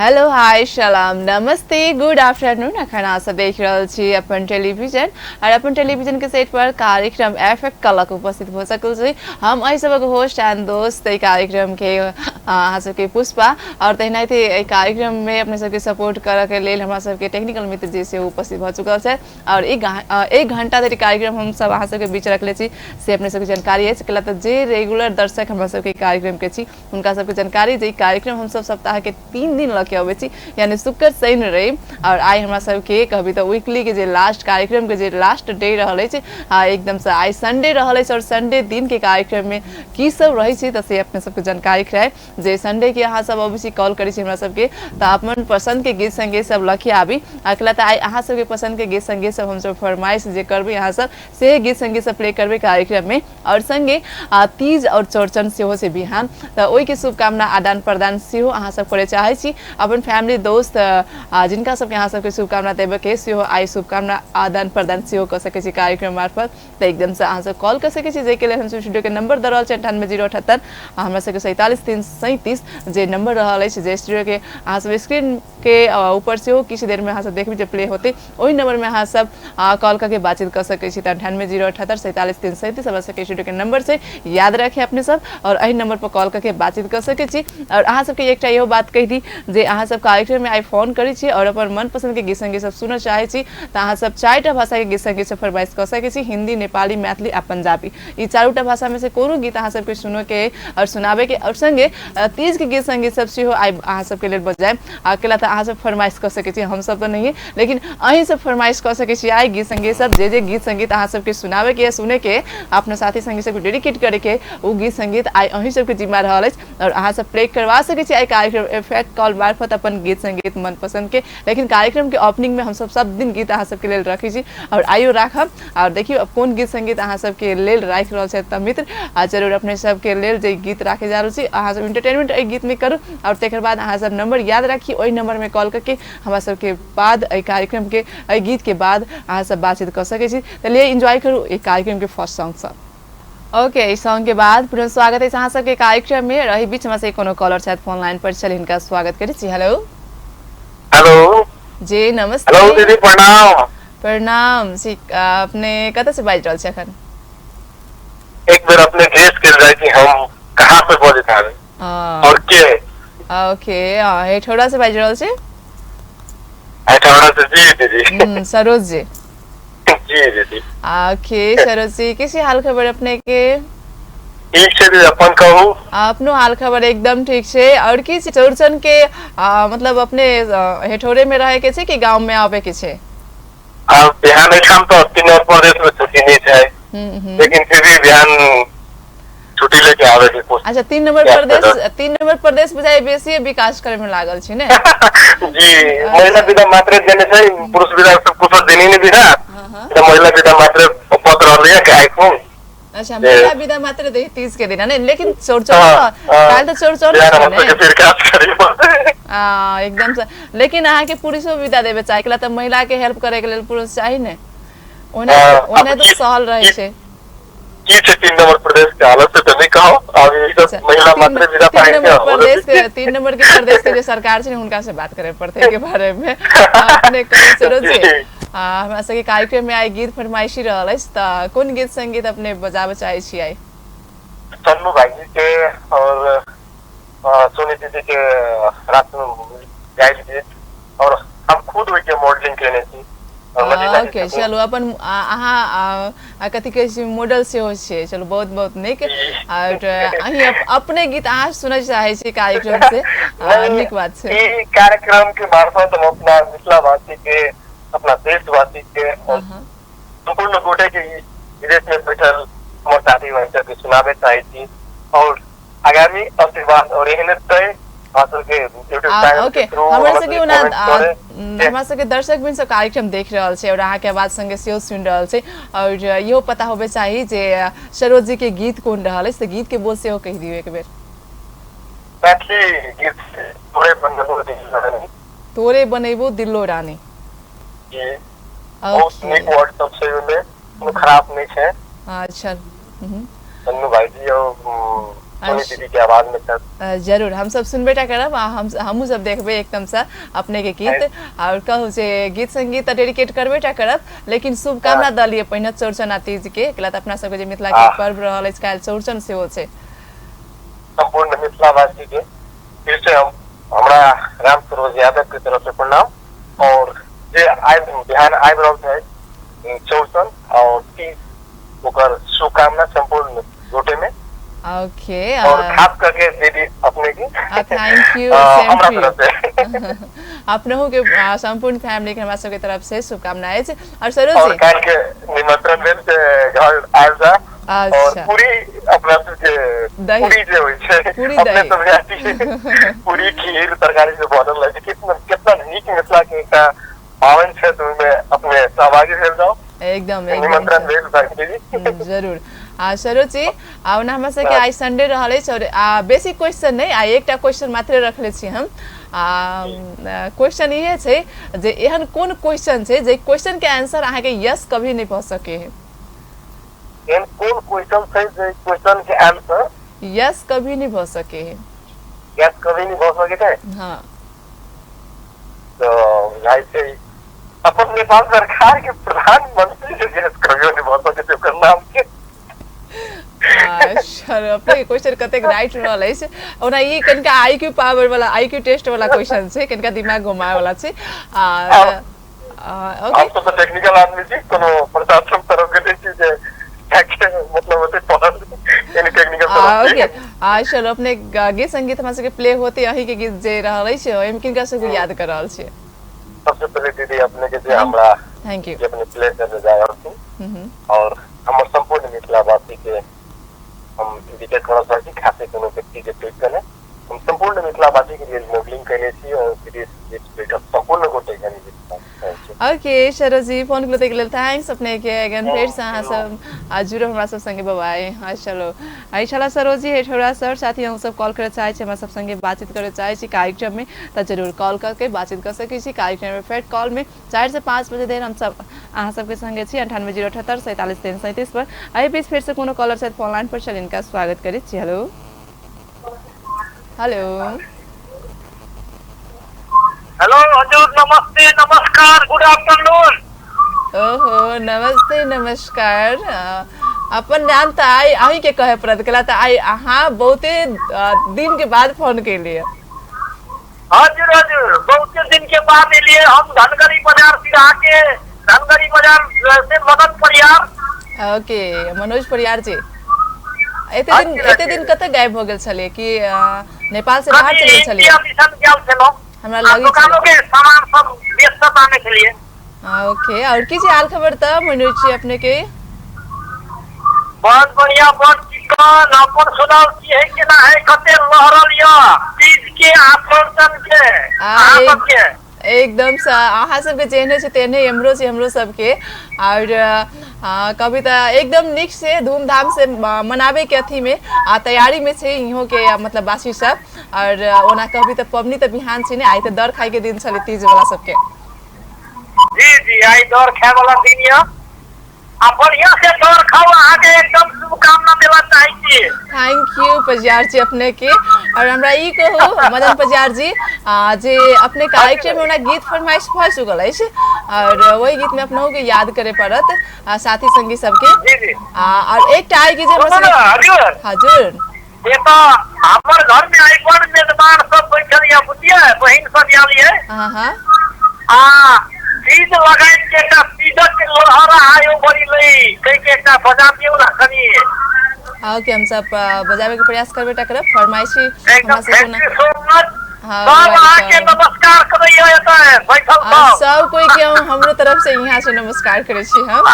Hello hi सलाम नमस्ते good afternoon. अखन अहाँ सब देख रहल छी अपन टेलीविजन और अपन टेलीविजन के सेट पर कार्यक्रम एफएक्ट कलक उपस्थित हो सकल छी। हम एहि सबक होस्ट एंड दोस्त एहि कार्यक्रम के अहाँ सबके पुष्पा और तहिनाते एहि कार्यक्रम में अपने सबके सपोर्ट करऽ के लेल हमरा सबके टेक्निकल मित्र जी सेहो उपस्थित भऽ चुकल छथि और एक घंटा धरि कार्यक्रम हम सब अहाँ सबके बीच रखले छी से अपने सबके जानकारी अछि। कैला तऽ जे रेगुलर दर्शक हमरा सबके कार्यक्रम के छी हुनका सबके जानकारी जे कार्यक्रम हमसब सप्ताह के 3 दिन लऽ के अबै छी, यानी शुक्र शनि रवि। और आइ हमरा सबके कहबी तऽ वीकली के जे लास्ट कार्यक्रम के जे लास्ट डे रहल अछि, एकदम से आइ संडे रहल अछि और संडे दिन के कार्यक्रम में की सब रहै छै तऽ से अपने सबके जानकारी करायब। जे संडे के अहाँ सब अबै छी कॉल करै छी हमरा सबके तऽ अपन पसंद के गीत संगीत सब लऽ के आबी। अकेला तऽ आइ अहाँ सबके पसंद के गीत संगीत सब हमसब फरमाइश जे करबै अहाँ सब से गीत संगीत सब प्ले करबै कार्यक्रम में। और संगे तीज और चौरचन सेहो छै बिहान, तऽ ओहिके शुभकामना आदान प्रदान सेहो अहाँ सब करय चाहै छी। अपन फैमिली दोस्त जिनका सबके अहाँ सबके शुभकामना देबऽके सेहो आइ शुभकामना आदान प्रदान सेहो कऽ सकै छी कार्यक्रम मार्फत। तऽ एकदमसँ अहाँ सब कॉल कऽ सकै छी, जाहिके लेल हमसब स्टूडियोके नंबर दऽ रहल छी 98 078 आ हमरा सबके 47 337 जे नंबर रहल अछि जे स्टूडियोके अहाँ सब स्क्रीन के ऊपर सेहो किछु देरमे अहाँ सब देखबै जे प्ले होतै, ओहि नंबरमे अहाँ सब कॉल करके बातचीत कऽ सकै छी। तऽ 98 078 47 337 हमरा सबके स्टूडियोके नंबर छै, याद रखे अपने सब और एहि नंबर पर कॉल करके बातचीत कऽ सकै छी। और अहाँ सबके एकटा इहो बात कहि दी जे अहाँ सब कार्यक्रममे आइ फोन करै छी और अपन मनपसन्दके गीत संगीत सब सुनऽ चाहै छी तऽ अहाँ सब 4टा भाषाके गीत संगीत सब फरमाइश कऽ सकै छी, हिंदी, नेपाली, मैथिली आ पंजाबी। ई 4टा भाषामे से कोनो गीत अहाँ सबके सुनऽके और सुनाबैके और संगे तीजके गीत संगीत सब सेहो आइ अहाँ सबके लेल बजायब। अकेला तऽ अहाँ सब फरमाइश कऽ सकै छी, हमसब तऽ नहिए, लेकिन अहीं सब फरमाइश कऽ सकै छी आइ गीत संगीत सब जे जे गीत संगीत अहाँ सबके सुनाबैके या सुनैके अपना साथी संगी सबके डेडिकेट करैके ओ गीत संगीत आइ अहीं सबके जिम्मा रहल अछि और अहाँ सब प्ले करवा सकै छी आइ कार्यक्रम इफेक्ट कॉल मार्फत अपन गीत संगीत मनपसंद के। लेकिन कार्यक्रम के ओपनिंग में हमसब सब दिन गीत अहाँ सबके लेल रखै छी और आइयो राखब। और देखियौ अब कोन गीत संगीत अहाँ सबके लेल राखि रहल छथि तऽ मित्र आ जरूर अपने सबके लेल जे गीत राखे जा रहल छी अहाँ सब एंटरटेनमेंट एहि गीत में करू और तकर बाद अहाँ सब नंबर याद राखी, ओहि नंबर में कॉल करके हमरा सबके बाद एहि कार्यक्रम के एहि गीत के बाद अहाँ सब बातचीत कऽ सकै छी। तऽ लिए एंजॉय करू एहि कार्यक्रम के फर्स्ट सॉन्ग सँ। ओके, इस सॉन्ग के बाद पुनः स्वागत है अहाँ सबके कार्यक्रम में। रही बीच में से कोनो कॉलर छथि फोन लाइन पर, चल हिनका स्वागत करै छी। हेलो। हेलो जी नमस्ते। हेलो दीदी प्रणाम। प्रणाम जी, अपने कतऽ से बाजि रहल छी अखन? एक बेर अपने गेस कर जाए कि हम कहाँ से बजैत हबे और के। ओके, हेठौड़ा से बाजि रहल छी। हेठौड़ा से जी दीदी। सरोज जी। जी दीदी। ओके सरोज जी, कैसी हाल खबर अपने के? ठीक छै दीदी, अपन कहू। अपनो हाल खबर एकदम ठीक छै। और की चौरचन के मतलब अपने हेठौड़े में रहे के छै कि गांव में आवे के छै? बिहान एठाम तो 3 नंबर प्रदेश में छुट्टी नहीं छै, लेकिन फिर भी बिहान छुट्टी लेके आवे के कोशिश। अच्छा, 3 नंबर प्रदेश, 3 नंबर प्रदेश बुझाइ बेसी विकास करे में लागल छै ने? जी, महिला विधा मात्र देने छै, पुरुष विधा सब कुछ देने नहीं विधा। तो महिला विधा मात्र पत्र रहले है के आईफोन। अच्छा, महिला विधा मात्र दे 30 के दिन ने, लेकिन चौरचन काल तो चौरचन ने फिर काज करी एकदम से। लेकिन अहाँ के पुरुषो विधा देबे चाहे त महिला के हेल्प करे के लेल पुरुष चाही ने, ओने तो सहल रहे छै। की छै 3 नंबर प्रदेश के हालत से तो नहीं कहो, अब ये सब महिला मात्र विधा पाए के प्रदेश के 3 नंबर के प्रदेश के जो सरकार छै हुनका से बात करे पड़ते के बारे में। अपने कहै सरोज जी, हमरा सबके कार्यक्रम में आइ गीत फरमाइशी रहल अछि, तऽ कोन गीत संगीत अपने बजाबऽ चाहै छी आइ? सन्नू भाईजी के और सोनी दीदी के रात में गायल गीत और हम खुद ओहि के मॉडलिंग केने छी। ओके चलू, अपन अहाँ कथी कहै छी मॉडल सेहो छियै, चलू बहुत बहुत नीक। और अहीं अपने गीत अहाँ सुनय चाहै छी कार्यक्रम से, नीक बात छै। ई कार्यक्रम के मार्फत हम अपना मिथिलावासी के, अपना देशवासी के और सम्पूर्ण गोटे के विदेश में बैठल हमर साथी भाई सबके सुनाबे चाहै छी और आगामी आशीर्वाद और एहने तय ओके। हमरा सबके ओना हमरा सबके दर्शक भी सब कार्यक्रम देख रहल छै और अहाँके आवाज संगे सेहो सुनि रहल छै और इहो पता होबे चाही जे सरोज जी के गीत कोन रहल अछि, तऽ गीत के बोल सेहो कहि दियौ एक बेर। मैथिली गीत तोरे बनेबो दिलो रानी। तोरे बनेबो दिलो रानी। जी, बहुत नीक वर्ड सब छै ओहिमे, कोनो खराब नहि छै। अच्छा। सन्नू भाईजी और सोनी दीदी के आवाज में सर। जरूर हम सब सुनबे टा करब आ हम हमहूँ सब देखबै एकदमसँ अपने के गीत। और कहू जे गीत संगीत तऽ डेडिकेट करबे टा करब, लेकिन शुभकामना दऽ लिअ पहिने चौरचन आ तीज के, एकला तऽ अपना सबके जे मिथिला के पर्व रहल अछि, काल्हि चौरचन सेहो छै। सम्पूर्ण मिथिलावासी के फिर से हम हमरा राम सरोज यादव के तरफ से प्रणाम। और जे आबि बिहान आबि रहल छै चौरचन और तीज, ओकर शुभकामना सम्पूर्ण गोटे में। ओके। और खास करके दीदी अपने की। Thank you, same हमरा टू यू। तरफ से अपनहु के सम्पूर्ण फैमिली के हमरा सबके तरफ से शुभकामना अछि। और सरोज और जी, काल्हि के निमंत्रण भेल से घर आयल जा और पूरी अपना सबके दही, पूरी जे होइ छै, पूरी अपने दही सब जाति पूरी खीर तरकारी से बनल रहै छै। कितना कितना नीक मिथिला के एकटा पाबनि छै, तऽ ओहिमे अपने सहभागी भेल जाउ। एकदम एकदम निमंत्रण भेल भाई दीदी। जरूर। आ सरोज जी, आ ओना हमरा सबके आइ संडे रहल अछि और बेसी क्वेश्चन नहि, आ एकटा क्वेश्चन मात्रे रखले छी हम। आ क्वेश्चन इहे छै जे एहन कोन क्वेश्चन छै जे क्वेश्चन के आंसर अहाँके यस कभी नहि भऽ सके है? एहन कोन क्वेश्चन छै जे क्वेश्चन के आंसर यस कभी नहीं भऽ सके है? यस कभी नहीं भऽ सकै छै? हाँ। तऽ बुझाइ छै अपन नेपाल सरकार के प्रधानमंत्री जे यस कभियो नहीं भऽ सकै छै ओकर नाम के। सर, अपने क्वेश्चन कतेक राइट रहल अछि। ओना ई कनिका आईक्यू पावर वाला, आईक्यू टेस्ट वाला क्वेश्चन छै, कनिका दिमाग घुमाए वाला छै। ओके। हम सब तऽ टेक्निकल आदमी छी, कोनो प्रशासन तरफ के नहि छी जे मतलब ओते पढ़ल यानी टेक्निकल तरफ ओके। छी। चलो, अपने गीत संगीत हमरा सबके प्ले होते, अही के गीत जे रहल अछि, ओहिमे किनका सबके याद कर रहल छियै? सबसे पहिले दीदी अपने के जे हमरा thank you जे अपने प्ले करने जा रहल छी और हमर सम्पूर्ण मिथिलावासी के हम इंडिकेट करऽ चाहै छी, खासे कोनो व्यक्ति के टोकि के नहि, हम सम्पूर्ण मिथिलावासी के लेल मॉडलिंग कयने छी और विदेश देश बैठल सम्पूर्ण गोटे के हम चाहै छी। ओके सरोज जी, फोन के लेल thanks अपने के। अगेन फेर से अहाँ सब जुड़ो हमरा सब संगे। बाय। हाँ, चलो, एहि छला सरोज जी हेठौरा सर। साथी, हम सब कॉल करऽ चाहै छी, हमरा सब संगे बातचीत करऽ चाहै छी कार्यक्रम में, तऽ जरूर कॉल करके बातचीत कर सकै छी। कार्यक्रम में फेर कॉल में 4 से 5 बजे धरि हम सब अहाँ सबके संगे छी 9807847337 पर। एहि बीच फेर से कोनो कॉलर छथि फोन लाइन पर, चल इनका स्वागत करै छी। Hello hello. हेलो हजुर, नमस्ते, नमस्कार, गुड आफ्टरनून। ओहो, नमस्ते, नमस्कार। अपन नाम तऽ आइ अहीं के कहे पड़त, कला तऽ आइ अहाँ बहुते दिन के बाद फोन केलिए। हजुर हजुर, बहुते दिन के बाद एलिए हम। धनगढ़ी बाजार सिराहा के धनगढ़ी बाजार से मदन परियार। ओके मनोज परियार जी, एते दिन एते दिन कतऽ गायब हो गेल छलियै कि नेपाल से बाहर कनि चलि गेल छलियै? इंडिया मिशन गेल छलहुँ हमरा आ लगै दुकानो छलै के सामान सब बेच सब आने के लिए। ओके, और की छै हाल खबर तऽ मनोज जी अपने के? बहुत बढ़िया, बहुत चिकन। अपन सुनाउ, की है, केना है, कते लहरल यऽ तीज के आ चौरचन के अहाँ सबके? एकदम से अहाँ सबके जेहने छै तेहने एम्हरो छै हमरो सबके। और कभी तऽ एकदम नीक से धूमधाम से मनाबे के अथी में आ तैयारी में छै इहो के मतलब बासी सब। और ओना कभी तऽ पबनी तऽ बिहान छै ने, आइ तऽ दर खाय के दिन छलै तीज वाला सबके। जी जी, आइ दर खाय वाला दिन यऽ आ बढ़िया से दर खाउ, अहाँके एकदम शुभकामना देबा चाहै छी। Thank you Pajiyar जी अपने के। और हमरा ई कहू मदन पजियार जी, जे अपने कार्यक्रम में ओना गीत फरमाइश भऽ चुकल अछि और ओहि गीत में अपनहु के याद करे पड़त साथी संगी सबके। जी जी। और एकटा आइ के जे सुनू ने हजुर। हजुर। ये तऽ हमर घर में आइ बड़ मेजबान सब बैठल यऽ, बुझलियै, बहिन सब आयल ये। हाँ हाँ। आ चीज लगाइ के एकटा तीजक लहरा आयो बड़ी लई कहि के एकटा बजा दियौ ने कनि। ओके, हम सब बजाबे के प्रयास करबे टा करब फरमाइशी एकदम हमरा सब thank you so much. हाँ, सब अहाँके welcome. नमस्कार करैया एतऽ बैठल सब। सब कोई के हम हमरो तरफ से यहाँ से नमस्कार करे छी हम।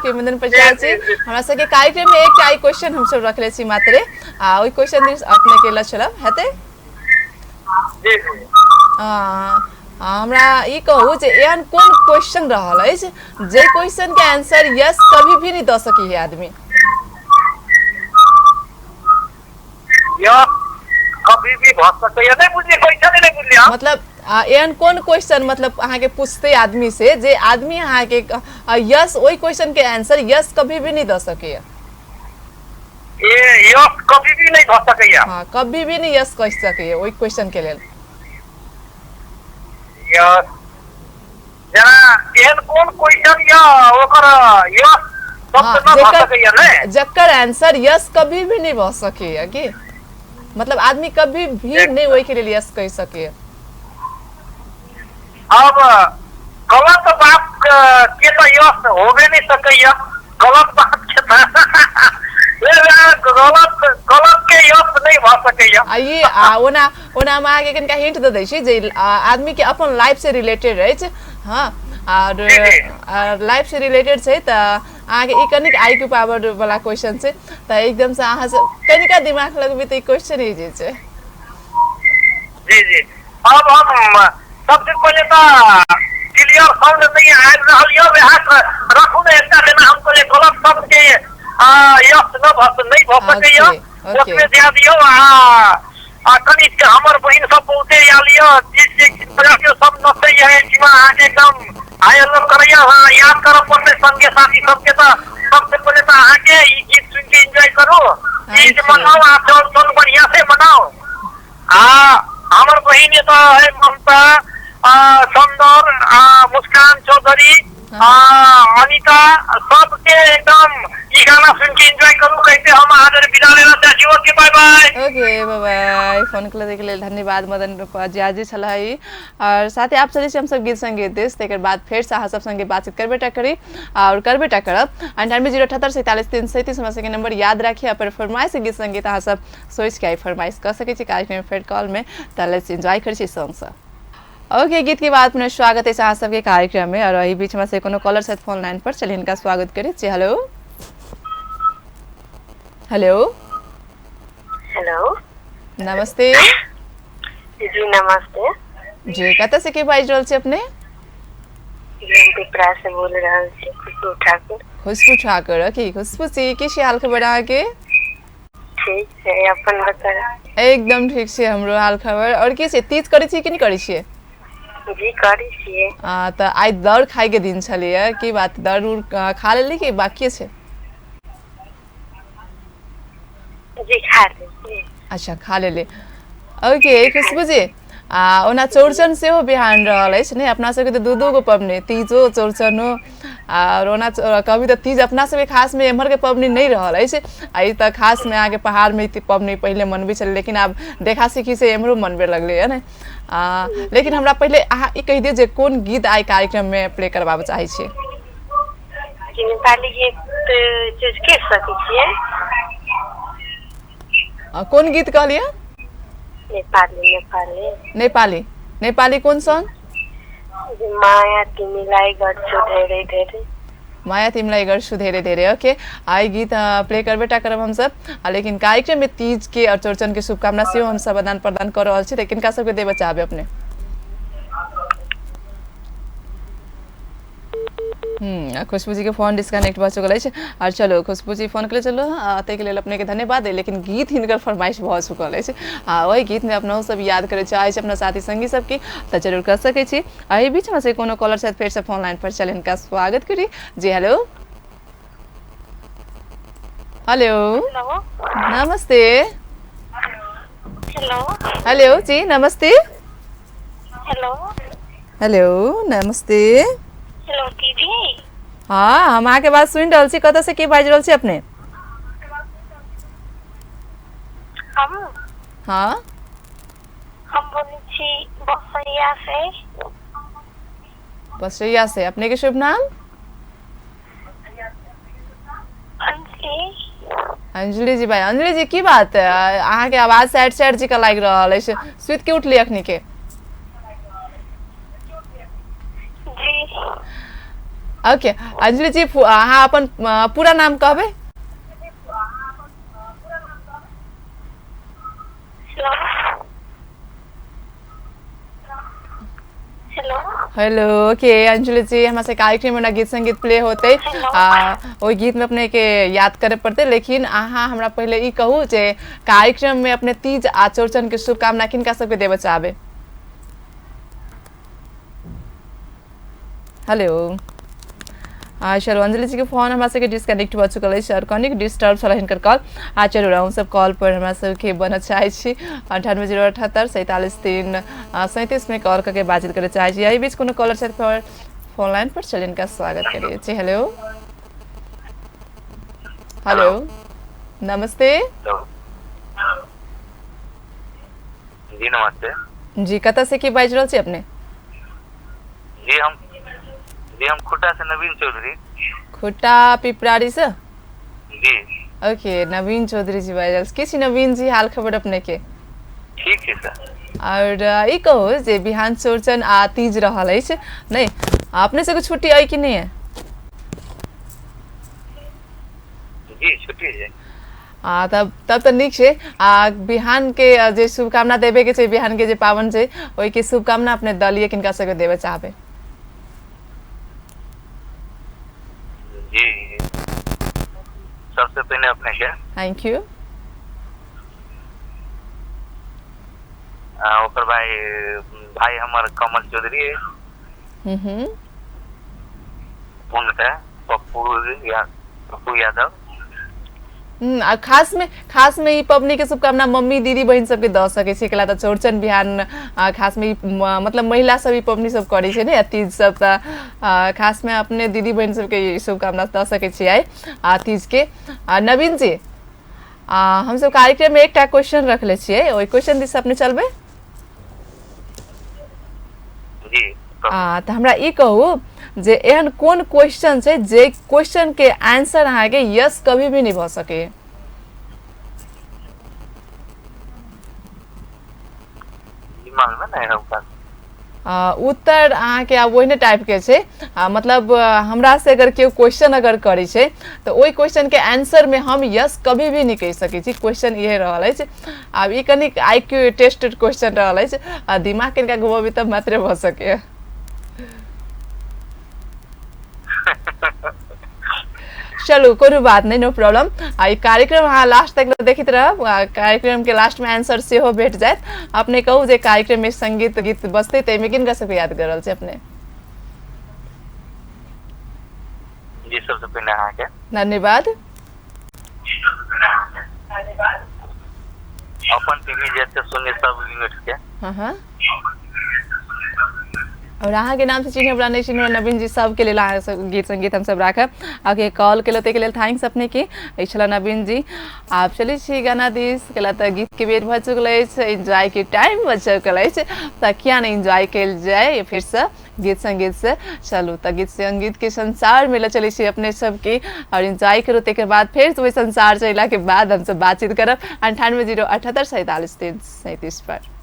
के मदन प्रसाद जी, जी, जी। हमरा सबके कार्यक्रम में एकटा आई क्वेश्चन हम सब रखले छी मात्रे, आ ओहि क्वेश्चन दिस अपने के ल चलब हेतै? जी जी। हमरा ई कहू जे एहन कोन क्वेश्चन रहल अछि जे क्वेश्चन के आंसर यस कभी भी नहीं दऽ सकी है आदमी? यस कभी भी भऽ सकैया, नहि बुझलियै क्वेश्चन, नहि बुझलियै हम। मतलब एहन कोन क्वेश्चन मतलब अहाँके पूछते आदमी से जे आदमी अहाँके यस, ओहि क्वेश्चन के आंसर यस कभी भी नहीं दऽ सकैया? ए यस कभी भी नहि भऽ सकैया। हाँ, कभी भी नहीं यस कहि सकैया ओहि क्वेश्चन के लेल। यस जेना एहन कोन क्वेश्चन यऽ ओकर यस हाँ, शब्द न भऽ जेकर सकैया ने? जकर आंसर यस कभी भी नहीं भऽ सकैया की, मतलब आदमी कभी भी नहीं ओहि के लेल यस कहि सकैया। अब गलत बात के तऽ यस होबे नहि सकैया, गलत बात के तऽ गलत गलत के यस नहि भऽ सकैया। आ ई ओना ओना हम अहाँके कनिका हिंट दऽ दै छी जे आदमी के अपन लाइफ से रिलेटेड अछि। हाँ, और जी जी। लाइफ से रिलेटेड छै तऽ अहाँके ई कनिक I Q power वाला क्वेश्चन छै, तऽ एकदम से अहाँ सब कनिका दिमाग लगबै तऽ ई क्वेश्चन इजी छै। जी जी। अब हम सबसे पहिले तऽ क्लियर साउंड नहि आबि रहल यऽ, वएह रखू ने एकटा, जेना हम कहलियै गलत शब्द के यस न भऽ नहि भऽ सकैया, ओके ओके। ओतबे दए दियौ। आ कनि हमर बहिन सब बहुते आयल यऽ, जे सब नचैया एहिठिमा, अहाँके एकदम हाय हेलो करैया। हाँ, याद करऽ पड़तै संगे साथी सबके। तऽ सबसे पहिले तऽ अहाँके ई गीत सुनि के एंजॉय करू, तीज thank you. मनाउ आ चौरचन बढ़िया से मनाउ। आ हमर बहिन एतऽ है ममता, चंदन, मुस्कान चौधरी, हाँ। अनिता, सबके एकदम ई गाना सुन के एंजॉय करू कहते हम अहाँ जरे विदा लेना चाहै छी। Okay, bye bye. Okay, bye bye. Phone के लेल धन्यवाद मदन जियाजी छल ई। और साथे आप चलै छी हमसब गीत संगीत दिस, तकर बाद फेर से अहाँ सब संगे बातचीत करबेटा करी और करबेटा करब। 98 078 47 337 हमरा सबके नंबर याद राखी। अपन फरमाइश गीत संगीत अहाँ सब सोचि के आई फरमाइश कऽ सकै छी कार्यक्रम फेर कॉल में। तऽ let's enjoy करै छी सॉन्ग से। ओके, गीत के बाद पुनः स्वागत अछि अहाँ सबके कार्यक्रम में। और एहि बीच में से कोनो कॉलर छथि फोन लाइन पर, चलिए हिनका स्वागत करै छी। Hello hello. हेलो। नमस्ते। जी नमस्ते। जी, कतऽ से के बाजि रहल छी अपने? जी, हम पिपरा से बोल रहल छी, खुशबू ठाकुर। खुशबू ठाकुर। ओके खुशबू जी, की छै हाल खबर अहाँके? ठीक छै, अपन बताउ। एकदम ठीक छै हमरो हाल खबर। और की छै, तीज करै छी कि नहि करै छियै? जी करै छियै। तऽ आइ दर खायके दिन छलैया, की बात, दर उर खा लेली कि बाकिए छै? जी खा लेली। अच्छा, खा लेली। ओके खुशबू जी, ओना चौरचन सेहो बिहान रहल अछि ने? अपना सबके तऽ दू दू गो पबनी, तीजो चौरचनो। आओर ओना कभी तऽ तीज अपना सबके खासमे एम्हरके पबनी नहि रहल अछि। आ ई तऽ खासमे अहाँके पहाड़मे ई पबनी पहिले मनबै छलै, लेकिन आब देखा सीखी से एम्हरो मनबे लगलै ने। लेकिन हमरा पहिले अहाँ ई कहि दियौ जे कोन गीत आइ कार्यक्रममे प्ले करबाबऽ चाहै छियै? जी नेपाली गीत चूज कर सकै छियै? कोन गीत कहलियै? नेपाली नेपाली। नेपाली नेपाली कोन सॉन्ग? जी, माया तिमीलाई गर्छु धेरै धेरै। माया तिमीलाई गर्छु धेरै धेरै। ओके, आई गीत प्ले करबेटा करब हमसब। लेकिन कार्यक्रम में तीज के और चौरचन के शुभकामना सेहो हमसब आदान प्रदान कर रहल छी, तऽ किनका सबके देबऽ चाहबै अपने? खुशबू जी के फोन डिस्कनेक्ट भऽ चुकल अछि। और चलो खुशबू जी फोन के चलो, ताहिके लेल अपने के धन्यवाद। लेकिन गीत हिनकर फरमाइश भऽ चुकल अछि, आ ओहि गीत में अपनहु सब याद करे चाहै छी अपना साथी संगी सबके, तऽ जरूर कर सकै छी। एहि बीच में से कोनो कॉलर छथि फेर से फोन लाइन पर, चल हिनका स्वागत करी। जी हेलो। हेलो। हेलो। नमस्ते। हेलो। हेलो जी नमस्ते। हेलो। हेलो नमस्ते। हेलो दीदी। हाँ, हम अहाँके बात सुनि रहल छी। कतऽ से के बाजि रहल छी अपने? हम हाँ, हम बोलै छी बसैया से। बसैया से। अपने के शुभ नाम? अंजलि। अंजलि जी। भाई अंजलि जी, की बात है, अहाँके आवाज सैड सैड जी का लागि रहल अछि, सुति के उठली अखनी के? जी। ओके अंजलि जी, अहाँ अपन पूरा नाम कहबै? Hello hello. हेलो। ओके अंजलि जी, हमरा से कार्यक्रम में गीत संगीत प्ले होते, आ ओहि गीत में अपने के याद करे पड़ते। लेकिन अहाँ हमरा पहिले ई कहू जे कार्यक्रम में अपने तीज आ चौरचन के शुभकामना किनका सबके देबऽ चाहबै? हेलो। चलू अंजलि जी के फोन हमरा सबके डिस्कनेक्ट भऽ चुकल अछि और कनिक डिस्टर्ब छल हिनकर कॉल। आ चलू अहूँ सब कॉल पर हमरा सबके बनऽ चाहै छी 98 078 47 3 37 में कॉल करके बातचीत करे चाहै छी। एहि बीच कोनो कॉलर छथि फोन लाइन पर, चलिए इनका स्वागत करिए जी। हेलो हेलो, नमस्ते। हेलो जी, नमस्ते। जी, कतऽ से की बाजि रहल छी अपने? जी हम खुटा से नवीन चौधरी। खुटा पिपरारी से? जी। ओके, नवीन चौधरी जी बाजि रहल छी। की छी नवीन जी, हाल खबर अपने के? ठीक है सर। और ई कहू जे बिहान चौरचन आ तीज रहल अछि नहि, अपने सबके छुट्टी अइ कि नहि है? जी, छुट्टी है। आ तब तब तऽ नीक छै। आ बिहान के जे शुभकामना देबे के छै, बिहान के जे पाबनि छै, ओहिके शुभकामना अपने दलिए किनका सबके देबे चाहबै? जी, सबसे पहले अपने के thank you. ओकर भाई भाई हमर कमल चौधरी है। हम्म हम्म हुनका पप्पू या पप्पू यादव। आ खास में ई पबनी के शुभकामना मम्मी, दीदी, बहिन सबके दऽ सकै छी। कैला तऽ चौरचन बिहान खास में ई मतलब महिला सब ई पबनी सब करै छै ने, आ तीज सब तऽ खास में अपने दीदी बहिन सबके ई शुभकामना दऽ सकै छी आइ आ तीज के। नवीन जी, हमसब कार्यक्रम में एकटा क्वेश्चन रखले छियै, ओहि क्वेश्चन दिस अपने चलबै? जी। तऽ हमरा ई कहू जे एहन कोन क्वेश्चन छै जे क्वेश्चन के आंसर अहाँके यस कभी भी नहि भऽ सकैए? दिमाग में नहीं है। उत्तर अहाँके आब ओहने टाइपके छै, मतलब हमरा से अगर केओ क्वेश्चन अगर करै छै तऽ ओहि क्वेश्चनके आंसरमे हम यस कभी भी नहि कहि सकै छी। क्वेश्चन इहे रहल अछि। आब ई कनिक I Q test question रहल अछि आ दिमाग कनिका घुमबी तब मात्रे भऽ सकैए। चलू, कोनो बात नहि, नो प्रॉब्लम। आ ई कार्यक्रम अहाँ लास्ट तक देखैत रहब, कार्यक्रम के लास्ट में आंसर सेहो भेट जायत। अपने कहू जे कार्यक्रम में संगीत गीत बजतै ताहिमे किनका सबके याद कर रहल छी अपने? जी, सबसे पहले अहाँके धन्यवाद। अपन टीवी जे शून्य सब यूनिट के। हाँ हाँ और अहाँके नाम से चिन्है वाला, नहि चिन्है वाला नवीन जी, सबके लेल अहाँ सब गीत संगीत हमसब राखब। आके कॉल केलहुँ ताहिके लेल thanks अपने के। ई छला नवीन जी। आब चलै छी गाना दिस, कैला तऽ गीत के बेर भऽ चुकल अछि, एन्जॉय के टाइम भऽ चुकल अछि, तऽ किया नहि एन्जॉय कयल जाय फेरसँ गीत संगीत से। चलू तऽ गीत संगीत के संसार में लऽ चलै छी अपने सबके और एन्जॉय करू। ताहिके बाद फेर ओहि संसार से अयलाके बाद हमसब बातचीत करब 98 078 47 3 37 पर।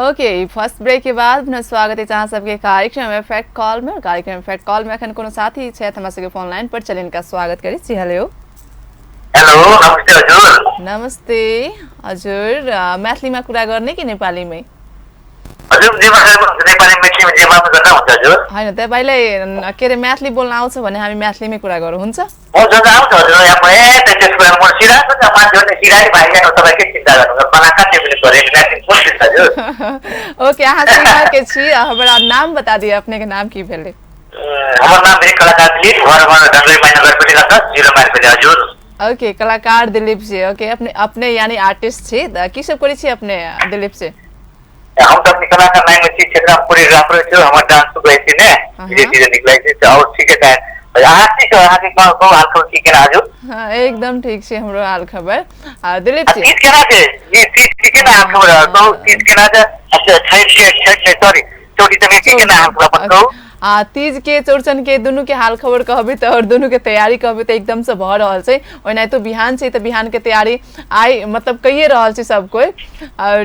ओके, फर्स्ट ब्रेक के बाद पुनः स्वागत अछि अहाँ सबके कार्यक्रम इफेक्ट कॉल में। और कार्यक्रम इफेक्ट कॉल में अखन कोनो साथी छथि हमरा सबके फोन लाइन पर, चलिए इनका स्वागत करै छी। हेलो। हेलो, नमस्ते हजुर। नमस्ते हजुर। मैथिलीमा कुरा गर्ने कि नेपालीमै? हजुर, जेमा नेपाली, मैथिलीमा जेमा पनि गर्दा हुन्छ हजुर। होइन, तपाईँलाई के अरे मैथिली बोल्न आउँछ भने हामी मैथिलीमै कुरा गरौँ, हुन्छ? हुन्छ हुन्छ, आउँछ हजुर। यहाँ म ए त्यसको कुरा म सिराको छ मान्छे हो नि, सिरानी भाइ हो, तपाईँ के चिन्ता गर्नु, बनाका टेबल गरेर मैथिली बोल्छु हजुर। ओके, अहाँ सिराके छी। हमरा नाम बता दिअ, अपने के नाम की भेलै? हमर नाम भेल कलाकार दिलीप, घर घर डंगरी माई नगरपालिका 10, 0 माइल भेलै हजुर। ओके, कलाकार दिलीप जी। ओके, अपने अपने यानी आर्टिस्ट छी, तऽ की सब करै छी अपने दिलीप जी? हम तऽ अपनी कलाकार लाइन में छी, क्षेत्र में कोरियोग्राफर छु, हमर डांस सुबै छी ने, धीरे धीरे निकलै छै तऽ और ठीके छै। अहाँ की छ, अहाँके कहू हाल खबर की केना हजुर? हाँ, एकदम ठीक छै हमरो हाल खबर। आ दिलीप आ जी तीज केना छै जी, तीज के केना हाल खबर कहू, तीज केना छै? अच्छा, छठि के, छठि नहि सॉरी, चौठी के केना हाल खबर अपन कहू? आ तीज के, चौरचन के दुनू के हाल खबर कहबै तऽ और दुनू के तैयारी कहबै तऽ एकदम से भऽ रहल छै। ओनाहितो बिहान छै तऽ बिहान के तैयारी आइ मतलब कइए रहल छै सब कोइ। और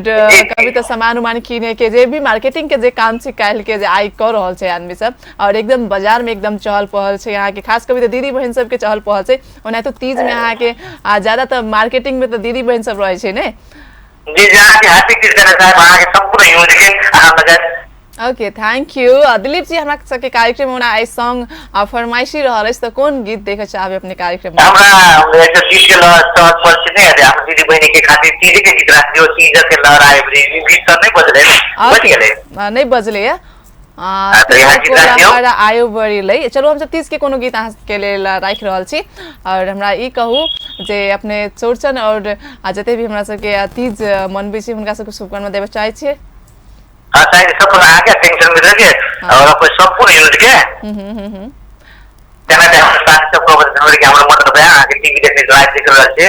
कभी तऽ सामान उमान किने के जे भी मार्केटिंग के जे काम छै काल्हि के, जे आइ कऽ रहल छै आदमी सब। और एकदम बाजार में एकदम चहल पहल छै अहाँके, खास कभी तऽ दीदी बहिन सबके चहल पहल छै। ओनाहितो तीज में अहाँके ज्यादा तऽ मार्केटिंग में तऽ दीदी बहिन सब रहै छै ने। जी जी, अहाँके हार्दिक तीज करना चाहब अहाँके सम्पूर्ण यूनिट के, अहाँ लगायत। ओके, thank you Dilip जी। हमरा सबके कार्यक्रम में ओना एहि सॉन्ग फरमाइशी रहल अछि, तऽ कोन गीत देखऽ चाहबै अपने कार्यक्रम में? हमरा एकटा गीत के लहर सहज पर छै ने, हम दीदी बहिनी के खातिर तीज के गीत राख दियौ, तीज के लहर आबि रही, ई गीत सब नहि बजलै ने? बजि गेलै? नहि बजलै। तऽ इएह गीत राखि दियौ। आयो बड़ी लै। चलू, हमसब 30 के कोनो गीत अहाँ के लेल राखि रहल छी। और हमरा ई कहू जे अपने चौरचन और जते भी हमरा सबके तीज मनबै छी, हुनका सबके शुभकामना देबऽ चाहै छियै? हाँ, चाहे सम्पूर्ण अहाँके टेंशन मित्र के और अपन सम्पूर्ण यूनिट के, तेना हमर साथी सब कहब धनौरी के हमर मदन भैया, अहाँके टीवी देखने लाइव देख रहल छै,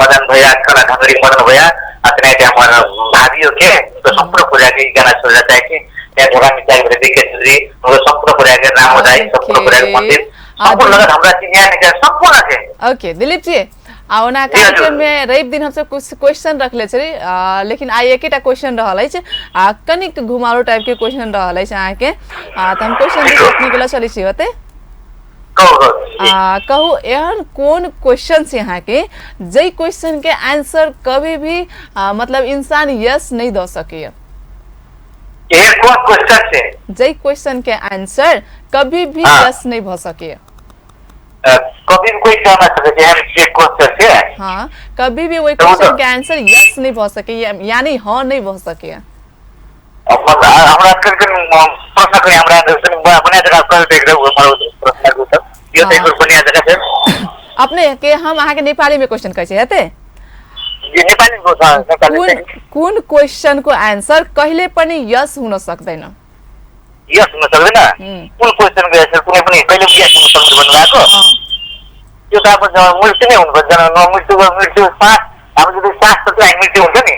मदन भैया कला धनौरी मदन भैया, आ तेनाहिते हमर भाभियो के, हुनकर सम्पूर्ण पूजा के ई गाना सुनला चाहै छी। यहाँ झोरा मिठाई भेल के चौधरी, हुनकर सम्पूर्ण पूजा के राम दाई, सम्पूर्ण पूजा के मंदिर सम्पूर्ण लगत हमरा चिन्हिया नहीं सम्पूर्ण के। ओके दिलीप जी, आ ओना जी हजुर। कार्यक्रम में रवि दिन हमसब कुछ क्वेश्चन रखले छली, लेकिन आइ एकेटा क्वेश्चन रहल अछि, आ कनिक घुमारू टाइप के क्वेश्चन रहल अछि अहाँके। तऽ हम क्वेश्चन दिस अपने के लऽ चलै छी होते। कहू कहू। कहू, एहन कोन क्वेश्चन छै अहाँके जाहि क्वेश्चन के आंसर कभी भी मतलब इंसान यस नहि दऽ सकैया? एहन कोन क्वेश्चन छै जाहि क्वेश्चन के आंसर कभी भी यस नहि भऽ सकैया? कभी भी कोई कह ना सके छै एहन जे क्वेश्चन छै। हाँ, कभी भी वही तऽ ओ क्वेश्चन तऽ के आंसर यस नहीं भऽ सकैया, यानी हाँ नहीं भऽ सकैया। अपन हमरा कनि प्रश्न कनि हमरा बढ़िया जगह कर देख रहू हमर प्रश्न के उत्तर यो तऽ एक बेर बढ़िया जगह से। अपने के हम अहाँके नेपाली में क्वेश्चन कहै छी, हेतै? जी, नेपाली में, हाँ, नेपाली। कुन कुन क्वेश्चन को आंसर कहिले पनि यस हुन सक्दैन? यस हुन सक्दैन? कुन क्वेश्चन को एन्सर कुनै पनि कहिले पनि यस हुन सक्दैन भन्नुभएको? त्यो त अब मृत्यु नै हुनुपर्छ। मृत्यु मृत्यु सास, हाम्रो जति सास त हामी मृत्यु हुन्छ नि,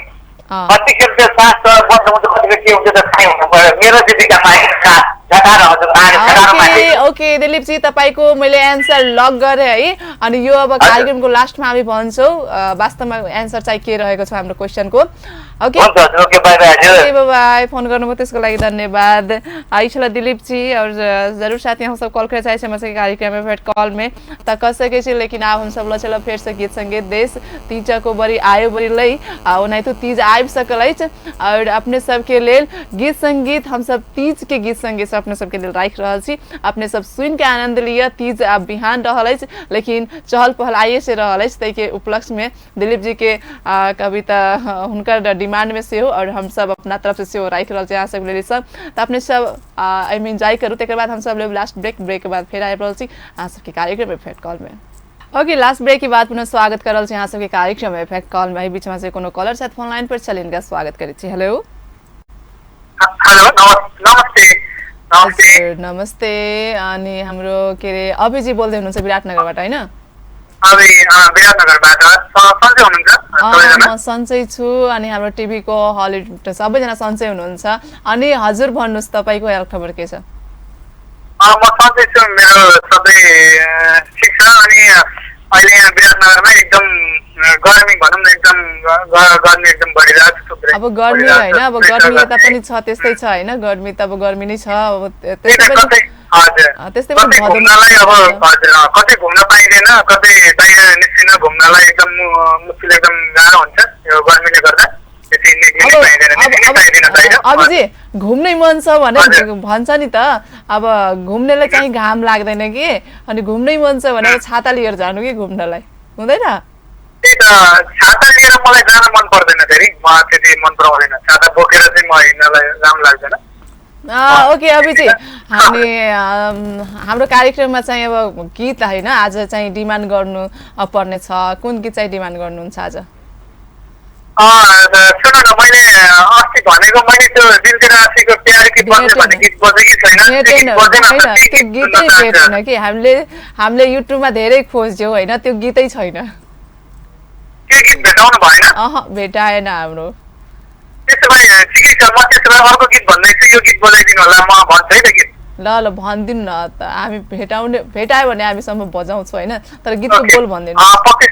कतिखेर त्यो सास त बन्द हुन्छ, कतिखेर के हुन्छ त थाहै हुनु पर्यो। मेरो चाहिँ दिक्कमा आएको झटारो हजुर, झटारो ओके माथि। ओके दिलीप जी, तपाईँको मैले एन्सर लक गरेँ है। अनि यो अब कार्यक्रमको लास्टमा हामी भन्छौँ वास्तवमा एन्सर चाहिँ के रहेको छ हाम्रो क्वेसनको। ओके। हुन्छ हजुर, ओके, बाई बाई हजुर। ओके, बाई बाई। फोन गर्नुभयो त्यसको लागि धन्यवाद। आई छला दिलीप जी। और जरूर साथी हम सब कॉल करे चाहे हमरा सबके कार्यक्रम में फेर कॉल में त कर सकै छी, लेकिन आब हम सब ल चलब फेर से गीत संगीत देश। तीजको बड़ी आयो बड़ी लई, आ ओनाहितो तीज आबि सकल अछि और अपने सबके लेल गीत संगीत हम सब तीज के गीत संगीत सब अपने सबके लेल राखि रहल छी। अपने सब सुनि के आनंद लिअ। तीज आब बिहान रहल अछि, लेकिन चहल पहल आइए से रहल अछि। ताहिके उपलक्ष्य में दिलीप जी के कविता हुनकर डिमांड में सेहो और हम सब अपना तरफ से सेहो राखि रहल छी अहाँ सबके लेल। सब तऽ अपने सब एहिमे एंजॉय करू। तकर बाद हम सब लेब लास्ट ब्रेक। ब्रेक के बाद फेर आबि रहल छी अहाँ सबके कार्यक्रम इफेक्ट कॉल में। ओके, लास्ट ब्रेक के बाद पुनः स्वागत कर रहल छी अहाँ सबके कार्यक्रम इफेक्ट कॉल में। एहि बीच में से कोनो कॉलर छथि फोन लाइन पर, चलि हिनका स्वागत करै छी। हेलो। हेलो, नमस्ते नमस्ते। हजुर नमस्ते। अनि हाम्रो के अरे अभिजी बोल्दै हुनुहुन्छ विराटनगरबाट होइन? अभि, विराटनगरबाट। सन्चै हुनुहुन्छ सबैजना? म सन्चै छु। अनि हाम्रो टिभीको हलिउड सबैजना सन्चै हुनुहुन्छ। अनि हजुर भन्नुहोस्, तपाईँको हेल्थ खबर के छ? म सन्चै छु, मेरो सबै ठिक छ। अनि अहिले यहाँ विराटनगरमा एकदम गर्मी भनौँ न, एकदम गर्मी एकदम बढिरहेको छ थुप्रै। अब गर्मी बढिरहेको होइन छ, अब थुप्रै गर्मी यता गर्मी। पनि छ, त्यस्तै छ होइन। गर्मी त अब गर्मी नै छ अब। त्यही त्यस्तै त पनि कतै हजुर त्यस्तै पनि कतै भदौमा घुम्नलाई अब छ। हजुर, कतै घुम्न पाइँदैन, कतै बाहिर निस्किन घुम्नलाई एकदम मुस्किल, एकदम गाह्रो हुन्छ यो गर्मीले गर्दा। त्यति निक्लिनै अब पाइँदैन, अब निस्किनै अब पाइँदैन बाहिर। अभिजी, घुम्नै मन छ भने हजुर। भन्छ नि त, अब घुम्नेलाई चाहिँ घाम लाग्दैन कि। अनि घुम्नै मन छ भने अब छाता लिएर जानु कि घुम्नलाई हुँदैन? त्यही त, छाता लिएर मलाई जान मन पर्दैन फेरि, म त्यति मन पराउँदैन छाता बोकेर चाहिँ म हिँड्नलाई राम्रो लाग्दैन। ओके अभिजी, हामी हाम्रो कार्यक्रममा चाहिँ अब गीत होइन आज चाहिँ डिमान्ड गर्नु पर्ने छ। कुन गीत चाहिँ डिमान्ड गर्नुहुन्छ आज? सुन्नु न, मैले अस्ति भनेको मैले त्यो दिल तेरा आशिक प्यार की बदले भन्ने गीत बज्यो कि छैन? त्यो भेटेन गीत बजेन होइन त, त्यो त्यो गीत गीतै सुन्न चाहन्छु। भेटेन कि हामीले। हामीले युट्युबमा धेरै खोज्यौँ होइन, त्यो गीतै छैन। त्यो गीत भेटाउनु भएन? अह, भेटाएन हाम्रो। त्यसो भए ठिकै छ, म त्यसो भए अर्को गीत भन्दैछु, यो गीत बजाइदिनु होला, म भन्छु है त गीत। ल ल, भनिदिनु न त। हामी भेटाउने भेटायो भने हामीसम्म बजाउँछौँ होइन, तर गीतको ओके बोल भनिदिनु। पक्कै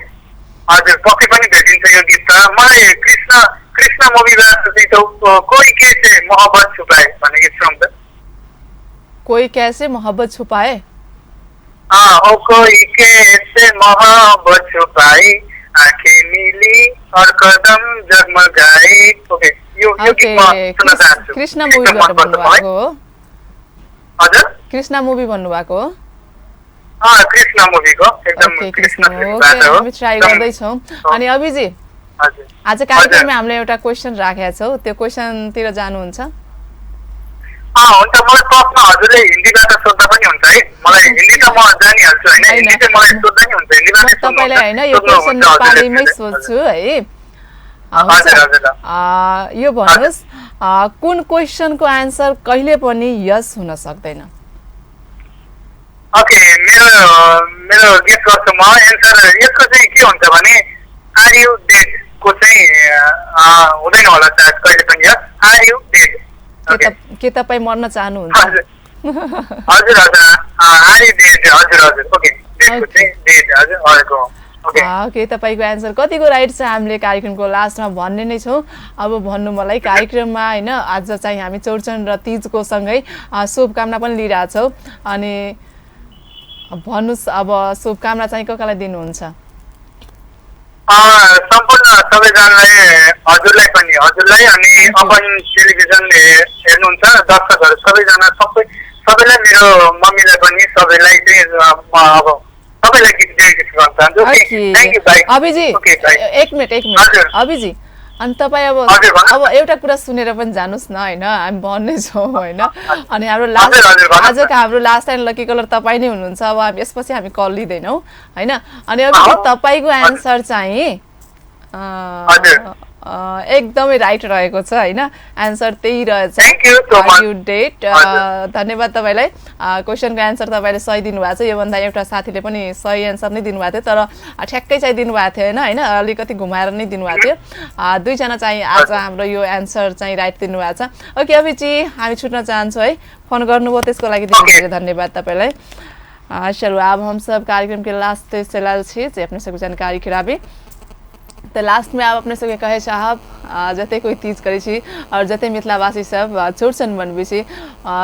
हजुर, पक्कै पनि भेटिन्छ यो गीत त। मलाई कृष्ण कृष्ण मुभीबाट चाहिँ त्यो कोही कैसे मोहब्बत छुपाए भन्ने गीत सुनाउँछ। कोही कैसे मोहब्बत छुपाए? ओ कोई कैसे मोहब्बत छुपाए, आंखें मिली और कदम जगमगाए। ओके, यो यो गीत म सुन्न चाहन्छु। कृष्ण मुभीबाट भन्नुभएको हो? हजुर, कृष्ण मुभी भन्नुभएको हो? कृष्ण मुभीको, एकदम कृष्ण फिल्मबाट हो। हामी ट्राई गर्दै छौँ। अनि अभिजी, आज कार्यक्रममा हामीले एउटा क्वेसन राखेका छौँ, त्यो क्वेसनतिर जानुहुन्छ? हुन्छ, मलाई प्रश्न हजुरले हिन्दीबाट सोद्धा पनि हुन्छ है, मलाई हिन्दी त म जानिहाल्छु हैन, हिन्दी चाहिँ मलाई सोद्धा नि हुन्छ, हिन्दीबाटै तपाईँलाई हैन, यो क्वेसन नेपालीमै सोध्छु है। यो भन्नुहोस्, कुन क्वेसनको आन्सर कहिले पनि यस हुन सक्दैन? ओके, मेरो मेरो गेस गर्छु म एन्सर। यसको चाहिँ के हुन्छ भने are you dead को चाहिँ हुँदैन होला सायद कहिले पनि यस, are you dead. के तपाईँ मर्न चाहनुहुन्छ? हजुर हजुर, are you dead, हजुर हजुर, ओके, डेडको चाहिँ डेड, हजुर हजुर। ओके, तपाईँको एन्सर कतिको राइट छ हामीले कार्यक्रमको लास्टमा भन्ने नै छौँ। अब भन्नु मलाई कार्यक्रममा होइन, आज चाहिँ हामी चौरचन र तिजको सँगै शुभकामना पनि लिइरहेछौँ, अनि भन्नुहोस् अब शुभकामना चाहिँ कसलाई दिनुहुन्छ? सम्पूर्ण सबैजनालाई, हजुरलाई पनि, हजुरलाई अनि अपन टेलिभिजन हेर्नुहुन्छ दर्शकहरू सबैजना, सबै सबैलाई, मेरो मम्मीलाई पनि, सबैलाई चाहिँ म अब सबैलाई गीत डेडिकेट गर्न चाहन्छु। Thank you, bye. अभिजी, एक मिनट एक मिनट अभिजी, अनि तपाईँ अब अब एउटा कुरा सुनेर पनि जानुहोस् न होइन, हामी भन्नेछौँ होइन। अनि हाम्रो लास्ट, आजको हाम्रो लास्ट एन्ड लकी कलर तपाईँ नै हुनुहुन्छ। अब हामी यसपछि हामी कल लिँदैनौँ होइन। अनि अब तपाईँको एन्सर चाहिँ एकदमै राइट रहेको छ होइन, एन्सर त्यही रहेछ, you dead. धन्यवाद तपाईँलाई, क्वेसनको एन्सर तपाईँले सही दिनुभएको छ। योभन्दा एउटा साथीले पनि सही एन्सर नै दिनुभएको थियो, तर ठ्याक्कै चाहिँ दिनुभएको थिएन होइन, अलिकति घुमाएर नै दिनुभएको थियो। दुईजना चाहिँ आज हाम्रो यो एन्सर चाहिँ राइट दिनुभएको छ। ओके अभिजी, हामी छुट्न चाहन्छौँ है, फोन गर्नुभयो त्यसको लागि धेरै धेरै धन्यवाद तपाईँलाई। चलु अब हम सब कार्यक्रम के लास्ट चलाल छी जे अपने सबके जानकारी कराबी। तो लास्ट में आप अपने सबके कहे चाहब, जते कोई तीज करै छी और जते मिथिलावासी सब चौरचन मनबै छी,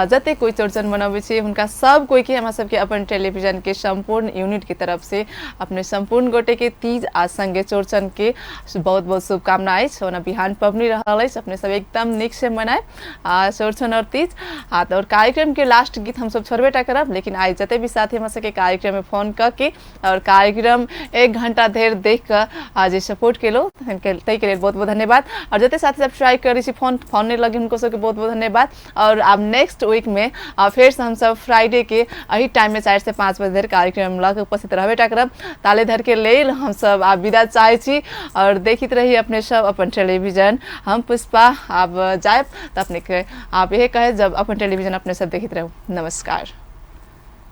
जते कोई चौरचन मनबै छी, हुनका सब कोई के हमरा सबके अपन टेलीविजन के संपूर्ण यूनिट के तरफ से अपने संपूर्ण गोटे के तीज आ संगे चौरचन के बहुत बहुत शुभकामना अछि। ओना बिहान पबनी रहल अछि, अपने सब एकदम नीक से मनाए चौरचन और तीज। तो और कार्यक्रम के लास्ट गीत हम सब छोड़बे टा करब, लेकिन आइ जते भी साथी हमरा सबके कार्यक्रम में फोन कऽ के और कार्यक्रम 1 घंटा धरि देख कऽ जे सपोर्ट केलो ताहिके लेल बहुत बहुत धन्यवाद। और जते साथी सब ट्राई करै छी फोन फोन नहीं लगे हुनको सबके बहुत बहुत धन्यवाद। और अब नेक्स्ट वीक में फेर से हम सब फ्राइडे के एही टाइम में 4 से 5 बजे धरि कार्यक्रम लग उपस्थित रहबे टा करब। ताले धर के लेल हम सब आब विदा चाहै छी और देखित रही अपने सब अपन टेलीविजन। हम पुष्पा आब जायब तो अपने के आप यही कहे जब अपन टेलीविजन अपने सब देखित रहू। नमस्कार।